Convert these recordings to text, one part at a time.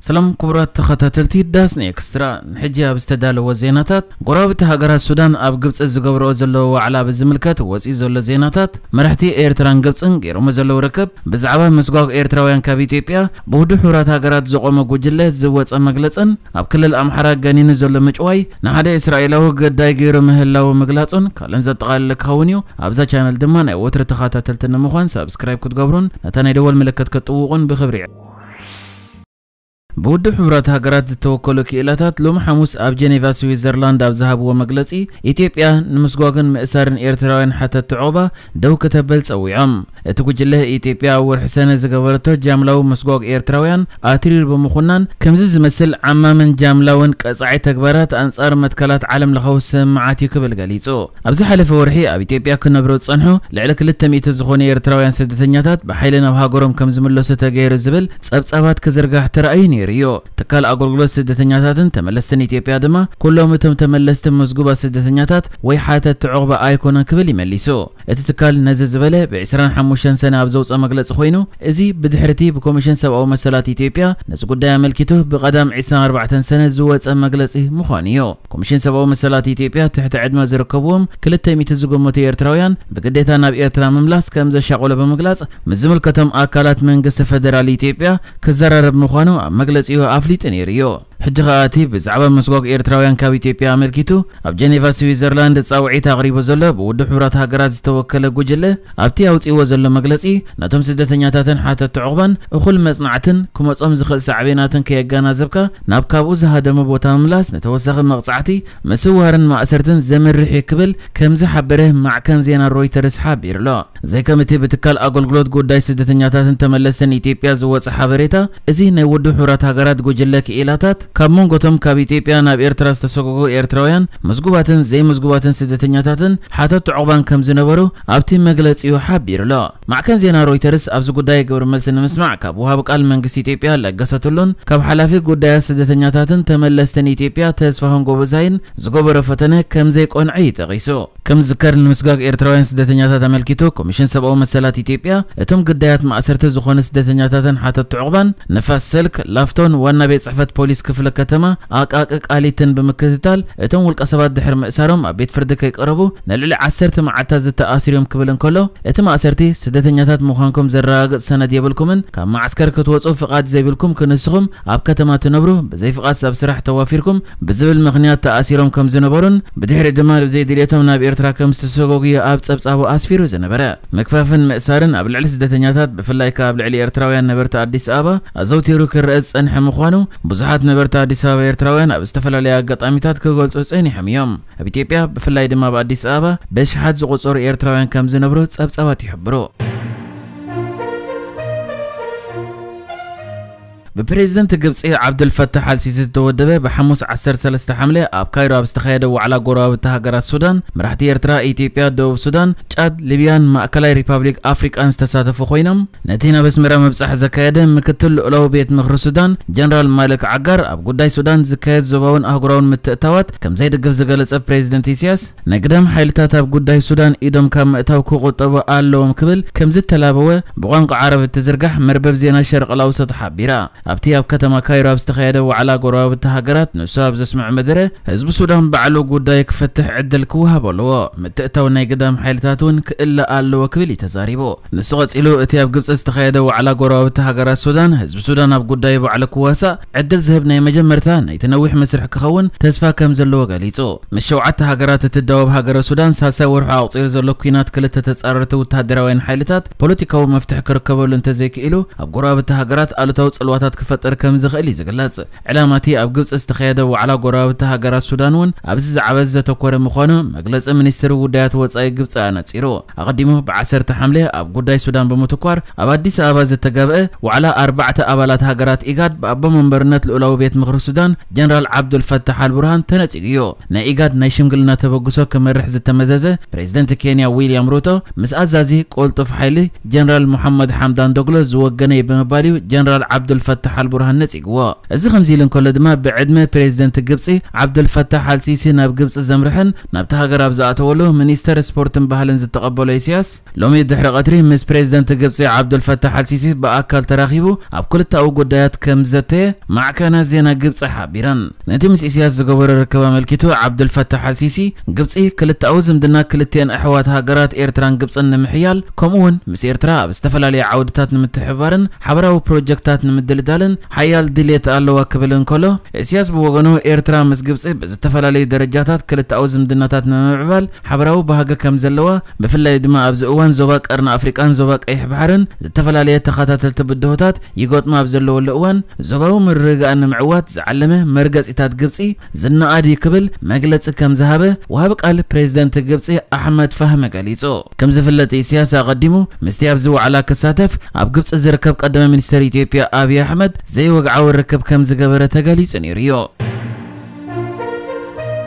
ሰላም ክቡራት ተኸታተልቲ ዳስኒ ኤክስትራ፣ ንሕጂ ኣብ ዝተዳለወ ዜናታት፣ ጎረባብቲ ሃገራት ሱዳን ኣብ ግብፂ ዝገብርኦ ዘለዉ ዋዕላ ብዝምልከት ወፂኡ ዘሎ ዜናታት፣ መራሕቲ ኤርትራን ግብፅን ገይሮሞ ዘለዉ ርክብ፣ ብዛዕባ ምስጓግ ኤርትራውያን ካብ ኢትዮጵያ ብውድብ ሕቡራት ሃገራት ዝቖመ ጉጅለ ዝወፀ መግለፅን፣ ኣብ ክልል ኣምሓራ ገኒኑ ዘሎ ምጭዋይ ንሓደ እስራኤላዊ ገዳይ ገይሩ ምህላዉ ምግላፁን ካልእን ዘጠቓለለ ክኸውን እዩ። ኣብዛ ቻነል ድማ ናይ ወትሪ ተኸታተልቲ ንምዃን ሳብስክራይብ ክትገብሩን ነታ ናይ ደወል ምልክት ክትጥውቑን ብኽብሪ ብውድብ ሕቡራት ሃገራት ዝተወከሉ ክኢላታት ሎሚ ሓሙስ ኣብ ጀኔቫ ስዊዘርላንድ ኣብ ዝሃብዎ መግለጺ፣ ኢትዮጵያ ንምስጓግን ምእሳርን ኤርትራውያን ሓተትቲ ዑቕባ ደው ክተብል ጸዊዖም። እቲ ጉጅለ ኢትዮጵያ ኣብ ወርሒ ሰነ ዝገበረቶ ጃምላዊ ምስጓግ ኤርትራውያን ኣትሪሩ ብምኹናን፣ ከምዚ ዝመስል ዓማምን ጃምላውን ቀጻዒ ተግባራት ኣንጻር መትከላት ዓለም ለኻዊ ስምምዓት እዩ ክብል ገሊጹ። ኣብ ዝሓለፈ ወርሒ ኣብ ኢትዮጵያ ክነብሩ ዝጸንሑ ልዕሊ ክልተ ሚእቲ ዝኾኑ ኤርትራውያን ስደተኛታት ብሓይሊ ናብ ሃገሮም ከም ዝምለሱ ተገይሩ ዝብል ጸብጻባት ክዝርጋሕ ተራእዩ ነይሩ እዩ። ትካል ኣገልግሎት ስደተኛታትን ተመለስትን ኢትዮጵያ ድማ፣ ኩሎም እቶም ተመለስቲ ምዝጉባት ስደተኛታት ወይ ሓተትቲ ዑቕባ ኣይኮኑን ክብል ይመሊሱ። እቲ ትካል ነዚ ዝበለ፣ ብ ዕስራን ሓሙሽተን ሰነ ኣብ ዘውፅኦ መግለፂ ኮይኑ፣ እዚ ብድሕርቲ ብኮሚሽን ሰብኣዊ መሰላት ኢትዮጵያ ነዚ ጉዳይ ኣመልኪቱ ብቐዳም ዕስራን ኣርባዕተን ሰነ ዝወፀ መግለፂ ምዃኑ እዩ። ኮሚሽን ሰብኣዊ መሰላት ኢትዮጵያ ትሕቲ ዕድመ ዝርከብዎም ክልተ ሚእቲ ዝገመቱ ኤርትራውያን ብግዴታ ናብ ኤርትራ ምምላስ ከም ዘሻቐሎ ብምግላጽ፣ ምስ ዝምልከቶም ኣካላት መንግስቲ ፈደራል ኢትዮጵያ ክዘራረብ ምዃኑ ኣብ መግለጺኡ ኣፍሊጡ ነይሩ እዩ። ሕጂ ከኣ እቲ ብዛዕባ መስጓግ ኤርትራውያን ካብ ኢትዮጵያ ኣመልኪቱ ኣብ ጀኔቫ ስዊዘርላንድ ጻውዒት ኣቕሪቡ ዘሎ ብውድብ ሕቡራት ሃገራት ዝተወከለ ጉጅለ፣ ኣብቲ ኣውጺእዎ ዘሎ መግለጺ፣ ነቶም ስደተኛታትን ሓተትቲ ዑቕባን እኹል መጽናዕትን ክመጾም ዝኽእል ሳዕቤናትን ከየገናዘብካ ናብ ካብኡ ዝሃደመ ቦታ ምምላስ ንተወሳኺ መቕጻዕቲ፣ ምስዋርን ማእሰርትን ዘምርሕ እዩ ክብል ከም ዝሓበረ ማዕከን ዜና ሮይተርስ ሓቢሩ ኣሎ። ዘይከም እቲ ብትካል ኣገልግሎት ጉዳይ ስደተኛታትን ተመለስትን ኢትዮጵያ ዝወጸ ሓበሬታ፣ እዚ ናይ ውድብ ሕቡራት ሃገራት ጉጅለ ክኢላታት ካብ መንጎቶም ካብ ኢትዮጵያ ናብ ኤርትራ ዝተሰጎጉ ኤርትራውያን ምዝጉባትን ዘይምዝጉባትን ስደተኛታትን ሓተትቲ ዑቕባን ከም ዝነበሩ ኣብቲ መግለጺኡ ሓቢሩ ኣሎ። ማዕከን ዜና ሮይተርስ ኣብዚ ጉዳይ ግብረ መልሲ ንምስማዕ ካብ ወሃቢ ቃል መንግስቲ ኢትዮጵያ ለገሰ ቱሉን ካብ ሓላፊ ጉዳያት ስደተኛታትን ተመለስትን ኢትዮጵያ ተስፋሁን ጎበዛይን ዝገበሮ ፈተነ ከም ዘይቆንዐ እዩ ጠቒሱ። ከም ዝዝከር፣ ንምስጋግ ኤርትራውያን ስደተኛታት ኣመልኪቱ ኮሚሽን ሰብኣዊ መሰላት ኢትዮጵያ እቶም ግዳያት ማእሰርቲ ዝኾኑ ስደተኛታትን ሓተትቲ ዑቕባን ንፋስ ስልክ ላፍቶን ዋና ቤት ጽሕፈት ፖሊስ ክፍለ ከተማ ኣቃቂ ቃሊትን ብምክትታል እቶም ውልቀ ሰባት ድሕሪ ምእሳሮም ኣብ ቤት ፍርዲ ከይቀረቡ ንልዕሊ ዓሰርተ መዓልታት ዝተኣስሩ እዮም ክብል እንከሎ፣ እቲ ማእሰርቲ ስደተኛታት ምዃንኩም ዘረጋግጽ ሰነድ የብልኩምን፣ ካብ ማዕስከር ክትወጹ ፍቓድ ዘይብልኩም ክንስኹም ኣብ ከተማ ትነብሩ ብዘይ ፍቓድ ኣብ ስራሕ ተዋፊርኩም ብዝብል ምኽንያት ተኣሲሮም ከም ዝነበሩን ብድሕሪ ድማ ብዘይ ድልየቶም ናብ ኤርትራ ከም ዝተሰጎጉ እዩ ኣብ ጸብጻቡ ኣስፊሩ ዝነበረ። ምግፋፍን ምእሳርን ኣብ ልዕሊ ስደተኛታት ብፍላይ ከኣ ኣብ ልዕሊ ኤርትራውያን ነበርቲ ኣዲስ ኣበባ ኣዘውቲሩ ክረአ ዝጸንሐ ምዃኑ ብዙሓት ነበርቲ ኣዲስ ኣበባ ኤርትራውያን ኣብ ዝተፈላለየ ኣጋጣሚታት ክገልጹ ጸኒሖም እዮም። ኣብ ኢትዮጵያ ብፍላይ ድማ ኣብ ኣዲስ ኣበባ ብኣሽሓት ዝቑጸሩ ኤርትራውያን ከም ዝነብሩ ጸብጻባት ይሕብሩ። ብፕሬዝደንት ግብፂ ዓብዱልፈታሕ ኣልሲሲ ዝተወደበ ብሓሙስ ዓሰርተ ሰለስተ ሓምለ ኣብ ካይሮ ኣብ ዝተኻየደ ዋዕላ ጎረባብቲ ሃገራት ሱዳን፣ መራሕቲ ኤርትራ፣ ኢትዮጵያ፣ ደቡብ ሱዳን፣ ጫድ፣ ሊብያን ማእከላይ ሪፓብሊክ ኣፍሪቃን ዝተሳተፉ ኮይኖም፣ ነቲ ናብ ኣስመራ ምብጻሕ ዘካየደ ምክትል ልኡላዊ ቤት ምኽሪ ሱዳን ጀነራል ማልክ ዓጋር፣ ኣብ ጉዳይ ሱዳን ዝካየድ ዞባውን ኣህጉራውን ምትእታዋት ከም ዘይድግፍ ዝገለጸ ፕሬዝደንት ኢሳያስ፣ ናይ ግዳም ሓይልታት ኣብ ጉዳይ ሱዳን ኢዶም ካብ ምእታው ክቑጠቡ ኣለዎም ክብል ከም ዝተላበወ ብቋንቋ ዓረብ እትዝርጋሕ መርበብ ዜና ሸርቕ ኣውሰጥ ሓቢራ። ኣብቲ ኣብ ከተማ ካይሮ ኣብ ዝተኻየደ ዋዕላ ጎረባብቲ ሃገራት ንሱ ኣብ ዘስምዖ መደረ፣ ህዝቢ ሱዳን ባዕሉ ጉዳይ ክፈትሕ ዕድል ክወሃቦ ኣለዎ፣ ምትእታው ናይ ግዳም ሓይልታት እውን ክእለ ኣለዎ ክብል እዩ ተዛሪቡ። ንሱ ቀጺሉ፣ እቲ ኣብ ግብጺ ዝተኻየደ ዋዕላ ጎረባብቲ ሃገራት ሱዳን፣ ህዝቢ ሱዳን ኣብ ጉዳይ ባዕሉ ክዋሳእ ዕድል ዝህብ ናይ መጀመርታ ናይቲ ነዊሕ መስርሕ ክኸውን ተስፋ ከም ዘለዎ ገሊጹ። ምስ ሸውዓተ ሃገራት እትዳወብ ሃገረ ሱዳን፣ ሳልሳይ ወርሑ ኣቑጺሩ ዘሎ ኲናት ክልተ ተጻረርቲ ወተሃደራውያን ሓይልታት ፖለቲካዊ መፍትሒ ክርከበሉ እንተዘይክኢሉ፣ ኣብ ጎረባብቲ ሃገራት ኣሉታዊ ጽልዋታት ክፈጥር ከም ዝኽእል እዩ ዝግለጽ። ዕላማ እቲ ኣብ ግብጺ ዝተኻየደ ዋዕላ ጎረባብቲ ሃገራት ሱዳን እውን ኣብዚ ዛዕባ እዚ ዘተኮረ ምዃኑ መግለጺ ሚኒስትሪ ጉዳያት ወጻኢ ግብጺ ኣነጺሩ። ኣቐዲሙ ብዓሰርተ ሓምለ ኣብ ጉዳይ ሱዳን ብምትኳር ኣብ ኣዲስ ኣበባ ዝተጋብአ ዋዕላ ኣርባዕተ ኣባላት ሃገራት ኢጋድ ብኣቦ መንበርነት ልኡላዊ ቤት ምኽሪ ሱዳን ጀነራል ዓብዱል ፈታሕ ኣልቡርሃን ተነጺጉ እዩ። ናይ ኢጋድ ናይ ሽምግልና ተበግሶ ክመርሕ ዝተመዘዘ ፕሬዝደንት ኬንያ ዊልያም ሩቶ ምስ ኣዛዚ ቅልጡፍ ሓይሊ ጀነራል ሙሓመድ ሓምዳን ዶግሎ ዝወገነ እዩ ብምባል እዩ ጀነራል ዓብዱል ፈታሕ ፈታሕ ኣልቡርሃን ነጺግዎ። እዚ ከምዚ ኢሉ እንከሎ ድማ፣ ብዕድመ ፕሬዚደንት ግብጺ ዓብዱልፈታሕ ኣልሲሲ ናብ ግብጺ ዘምርሐን ናብቲ ሃገር ኣብ ዝኣተወሉ፣ ሚኒስተር ስፖርትን ባህልን ዝተቐበሎ ኢሳያስ፣ ሎሚ ድሕሪ ቀትሪ ምስ ፕሬዚደንት ግብጺ ዓብዱልፈታሕ ኣልሲሲ ብኣካል ተራኺቡ ኣብ ክልተኣዊ ጉዳያት ከም ዘተየ ማዕከናት ዜና ግብጺ ሓቢረን። ነቲ ምስ ኢሳያስ ዝገበሮ ርክብ ኣመልኪቱ፣ ዓብዱልፈታሕ ኣልሲሲ፣ ግብጺ ክልተኣዊ ዝምድና ክልቲኤን ኣሕዋት ሃገራት ኤርትራን ግብጽን ንምሕያል፣ ከምኡ እውን ምስ ኤርትራ ኣብ ዝተፈላለዩ ዓውድታት ንምትሕብባርን ሓበራዊ ፕሮጀክታት ንምድልዳልን ሓያል ድልየት ኣለዋ ክብል እንከሎ፣ ኢሳያስ ብወገኑ፣ ኤርትራ ምስ ግብጺ ብዝተፈላለዩ ደረጃታት ክልተኣዊ ዝምድናታት ንምምዕባል ሓበራዊ ባህጊ ከም ዘለዋ፣ ብፍላይ ድማ ኣብዚ እዋን ዞባ ቀርኒ ኣፍሪቃን ዞባ ቀይሕ ባሕርን ዝተፈላለየ ተኸታተልቲ ብድሆታት ይገጥማ ኣብ ዘለወሉ እዋን፣ ዞባዊ ምርግጋእ ንምዕዋት ዝዓለመ መርገጺታት ግብጺ ዝነኣድ እዩ ክብል መግለጺ ከም ዝሃበ ወሃቢ ቃል ፕሬዚደንት ግብጺ ኣሕመድ ፋህሚ ገሊጹ። ከም ዝፍለጥ፣ ኢሳያስ ኣቐዲሙ ምስቲ ኣብዚ ዋዕላ ክሳተፍ ኣብ ግብጺ ዝርከብ ቀዳማይ ሚኒስተር ኢትዮጵያ ኣብይ ኣሕመድ ዘይወግዓዊ ርክብ ከም ዝገበረ ተገሊጹ ነይሩ እዩ።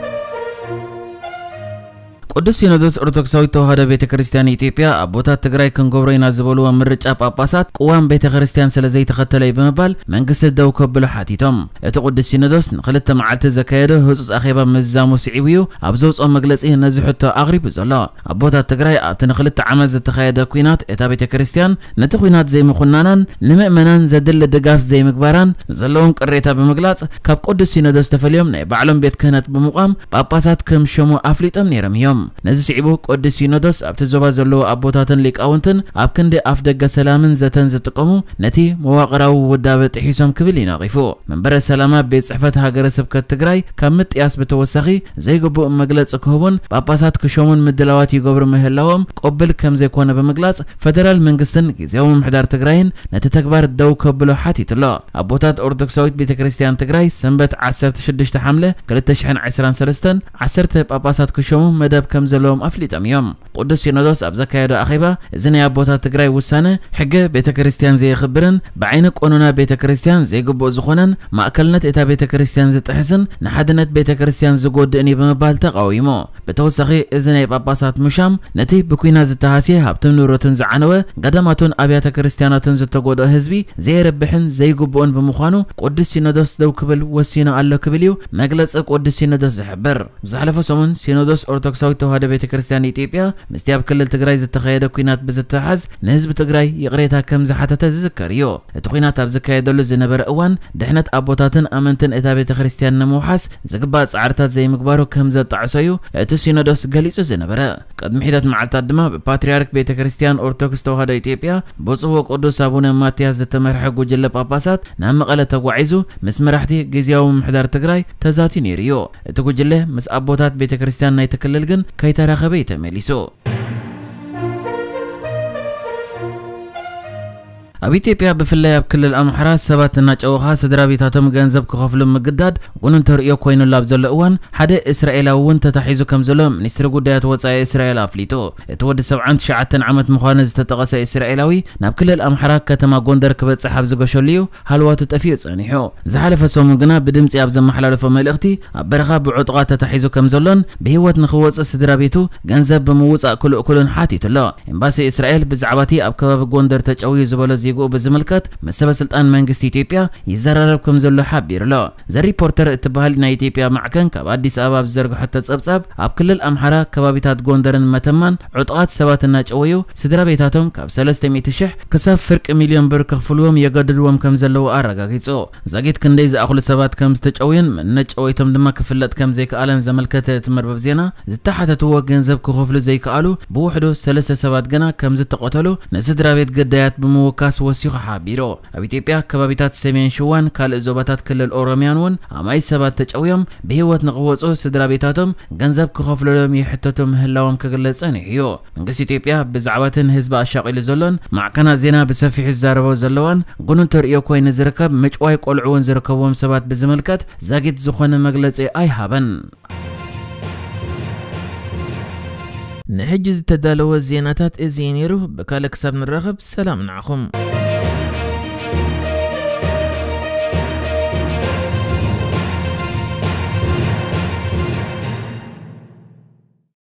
ቅዱስ ሲኖዶስ ኦርቶዶክሳዊት ተዋህዶ ቤተ ክርስቲያን ኢትዮጵያ፣ ኣቦታት ትግራይ ክንገብሮ ኢና ዝበልዎ ምርጫ ጳጳሳት ቅዋም ቤተ ክርስቲያን ስለ ዘይተኸተለ እዩ ብምባል መንግስቲ ደው ከብሎ ሓቲቶም። እቲ ቅዱስ ሲኖዶስ ንክልተ መዓልቲ ዘካየዶ ህጹጽ ኣኼባ ምዝዛሙ ስዒቡ እዩ ኣብ ዘውጽኦ መግለጺ ነዚ ሕቶ ኣቕሪቡ ዘሎ። ኣቦታት ትግራይ ኣብቲ ንክልተ ዓመት ዝተኻየደ ኲናት እታ ቤተ ክርስቲያን ነቲ ኲናት ዘይምኹናናን ንምእመናን ዘድሊ ድጋፍ ዘይምግባራን ዘለዎም ቅሬታ ብምግላጽ ካብ ቅዱስ ሲኖዶስ ተፈልዮም ናይ ባዕሎም ቤት ክህነት ብምቋም ጳጳሳት ከም ሸሙ ኣፍሊጦም ነይሮም እዮም። ነዚ ስዒቡ ቅዱስ ሲኖዶስ ኣብቲ ዞባ ዘለዉ ኣቦታትን ሊቃውንትን ኣብ ክንዲ ኣፍ ደገ ሰላምን ዘተን ዝጥቀሙ ነቲ መዋቕራዊ ውዳበ ጥሒሶም ክብል እዩ ነቒፉ። መንበረ ሰላማ ቤት ጽሕፈት ሃገረ ስብከት ትግራይ ካብ ምጥያስ ብተወሳኺ ዘይግቡእ መግለጺ ክህቡን ጳጳሳት ክሸሙን ምድላዋት ይገብሩ ምህላዎም ቅቡል ከም ዘይኮነ ብምግላጽ፣ ፈደራል መንግስትን ግዝያዊ ምምሕዳር ትግራይን ነቲ ተግባር ደው ከብሎ ሓቲቱ ኣሎ። ኣቦታት ኦርቶዶክሳዊት ቤተ ክርስቲያን ትግራይ ሰንበት ዓሰርተ ሽዱሽተ ሓምለ ክልተ ሽሕን ዕስራን ሰለስተን ዓሰርተ ጳጳሳት ክሸሙ መደብ ከም ዘለዎም ኣፍሊጦም እዮም። ቅዱስ ሲኖዶስ ኣብ ዘካየዶ ኣኼባ፣ እዚ ናይ ኣቦታት ትግራይ ውሳነ ሕገ ቤተ ክርስቲያን ዘየኽብርን ብዓይኒ ቀኖና ቤተ ክርስቲያን ዘይግቡእ ዝኾነን ማእከልነት እታ ቤተ ክርስቲያን ዝጥሕስን ንሓድነት ቤተ ክርስቲያን ዝጎድእን እዩ ብምባል ተቃዊሙ። ብተወሳኺ፣ እዚ ናይ ጳጳሳት ምሻም ነቲ ብኲናት ዝተሃስየ ሃብትን ንብረትን ዝዓነወ ገዳማቱን ኣብያተ ክርስቲያናትን ዝተጎድኦ ህዝቢ ዘየረብሕን ዘይግብኦን ብምዃኑ ቅዱስ ሲኖዶስ ደው ክብል ወሲኑ ኣሎ ክብል እዩ መግለጺ ቅዱስ ሲኖዶስ ዝሕብር። ዝሓለፈ ሰሙን ሲኖዶስ ኦርቶዶክሳዊት ተዋህዶ ቤተ ክርስቲያን ኢትዮጵያ ምስቲ ኣብ ክልል ትግራይ ዝተኻየደ ኲናት ብዝተሓዝ ንህዝቢ ትግራይ ይቕሬታ ከም ዝሓተተ ዝዝከር እዩ። እቲ ኲናት ኣብ ዝካየደሉ ዝነበረ እዋን ድሕነት ኣቦታትን ኣመንትን እታ ቤተ ክርስቲያን ንምውሓስ ዝግባእ ጻዕርታት ዘይምግባሩ ከም ዘጣዕሶ እዩ እቲ ሲኖዶስ ገሊጹ ዝነበረ። ቅድሚ ሒደት መዓልታት ድማ ብፓትርያርክ ቤተ ክርስቲያን ኦርቶዶክስ ተዋህዶ ኢትዮጵያ ብፁዕ ወቅዱስ ኣቡነ ማትያስ ዝተመርሐ ጉጅለ ጳጳሳት ናብ መቐለ ተጓዒዙ ምስ መራሕቲ ግዝያዊ ምምሕዳር ትግራይ ተዛትዩ ነይሩ እዩ። እቲ ጉጅለ ምስ ኣቦታት ቤተ ክርስቲያን ናይቲ ክልል ግን ከይተራኸበ እዩ ተመሊሱ። ኣብ ኢትዮጵያ ብፍላይ ኣብ ክልል ኣምሓራ ሰባት እናጨወኻ ስድራ ቤታቶም ገንዘብ ክኸፍሉ ምግዳድ ጉኑን ተርእዮ ኮይኑሉ ኣብ ዘሎ እዋን ሓደ እስራኤላዊ እውን ተታሒዙ ከም ዘሎ ሚኒስትሪ ጉዳያት ወጻኢ እስራኤል ኣፍሊጡ። እቲ ወዲ ሰብዓን ትሽዓተን ዓመት ምዃኑ ዝተጠቐሰ እስራኤላዊ ናብ ክልል ኣምሓራ ከተማ ጎንደር ክበጽሕ ኣብ ዝገሸሉ እዩ ሃልዋቱ ጠፊኡ ጸኒሑ። ዝሓለፈ ሰሙን ግና ብድምጺ ኣብ ዘመሓላለፎ መልእኽቲ ኣብ በረኻ ብዕጡቓት ተታሒዙ ከም ዘሎን ብህይወት ንኽወጽእ ስድራ ቤቱ ገንዘብ ብምውጻእ ክልእኩሉን ሓቲቱ ኣሎ። ኤምባሲ እስራኤል ብዛዕባ እቲ ኣብ ከባቢ ጎንደር ተጨውዩ ዝበሎ ዜግኡ ብዝምልከት ምስ ሰበ ስልጣን መንግስቲ ኢትዮጵያ ይዘራረብ ከም ዘሎ ሓቢሩ ኣሎ። ዘ ሪፖርተር እትበሃል ናይ ኢትዮጵያ ማዕከን ካብ ኣዲስ ኣበባ ኣብ ዝዘርግሐቶ ጸብጻብ ኣብ ክልል ኣምሓራ ከባቢታት ጎንደርን መተማን ዕጡቓት ሰባት እናጨወዩ ስድራ ቤታቶም ካብ ሰለስተ ሚእቲ ሽሕ ክሳብ ፍርቂ ሚልዮን ብር ከኽፍልዎም የገድድዎም ከም ዘለዉ ኣረጋጊጹ። ዛጊት ክንደይ ዝኣኽሉ ሰባት ከም ዝተጨውዩን መንነት ጨወይቶም ድማ ክፍለጥ ከም ዘይከኣለን ዘመልከተ እቲ መርበብ ዜና፣ ዝተሓተትዎ ገንዘብ ክኸፍሉ ዘይከኣሉ ብውሕዱ ሰለስተ ሰባት ግና ከም ዝተቐተሉ ንስድራ ቤት ግዳያት ብምውካስ ወሲኹ ሓቢሩ። ኣብ ኢትዮጵያ ከባቢታት ሰሜን ሽዋን ካልእ ዞባታት ክልል ኦሮሚያን እውን ኣማኢት ሰባት ተጨውዮም ብህይወት ንኽወጹ ስድራ ቤታቶም ገንዘብ ክኸፍለሎም ይሕተቱ ምህላዎም ክግለጽ ጸኒሑ እዩ። መንግስቲ ኢትዮጵያ ብዛዕባ እቲ ንህዝቢ ኣሻቒሉ ዘሎን ማዕከናት ዜና ብሰፊሑ ዝዛረቦ ዘለዋን ጉኑን ተርእዮ ኮይኑ ዝርከብ ምጭዋይ ቆልዑ እውን ዝርከብዎም ሰባት ብዝምልከት ዛጊት ዝኾነ መግለጺ ኣይሃበን። ንሕጂ ዝተዳለወ ዜናታት እዚ እዩ ነይሩ። ብካልእ ክሳብ ንራኸብ ሰላም ንዓኹም።